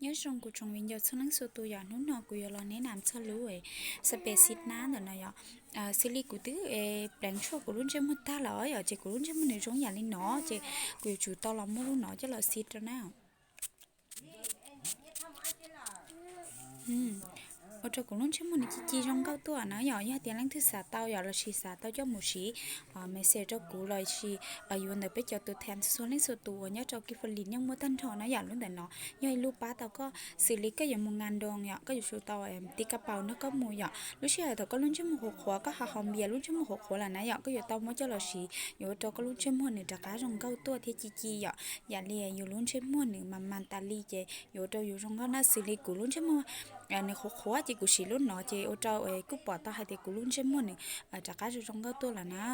Nyob zoo kuv tsoom viv ncaus txhua leej txhua tus yom, hnub no kuv yuav los neb nam txog lub xab pes xib nab ntawm no yom. Xws li kuv twb pleev tshuaj kuv lub ntsej muag tag lawm yom, ces kuv lub ntsej muag nws zoo yam li no, ces kuv yuav tsum tau los muab lub no coj los xib rau na. Ua rau kuv lub ntsej muag nws ci ci zoo nkauj tuaj na yom. Yog tias leej twg xav tau yom, lossis xav tau coj mus siv, message rau kuv lossis yuav ntawm peb cov tus tham txhua leej txhua tus uas nyob rau Kiv Fo Lis yeej muaj tag nrho na yom. Lub ntawm no yog ib lub pab tau koj xws li koj yuav mus nkas ntoo yom, koj yuav tsum tau tiv kab paus nrog koj mus yom. Lub sij hawm thaum koj lub ntsej muag qhuav qhuav, koj haus haus npias lub ntsej muag qhuav qhuav lawm na yom, koj yuav tau muab coj los siv, yuav ua rau koj lub ntsej muag nws rov qab zoo nkauj tuaj thiab ci ci yom. Yam li yus lub ntsej muag nws mas mas tas li ces yuav ua rau yus zoo nkauj na. Xws li kuv lub ntsej muag nws qhuav qhuav ces kuv siv lub no ces ua rau kuj pom tau hais tias kuv lub ntsej muag nws rov qab zoo zoo nkauj tuaj lawm na.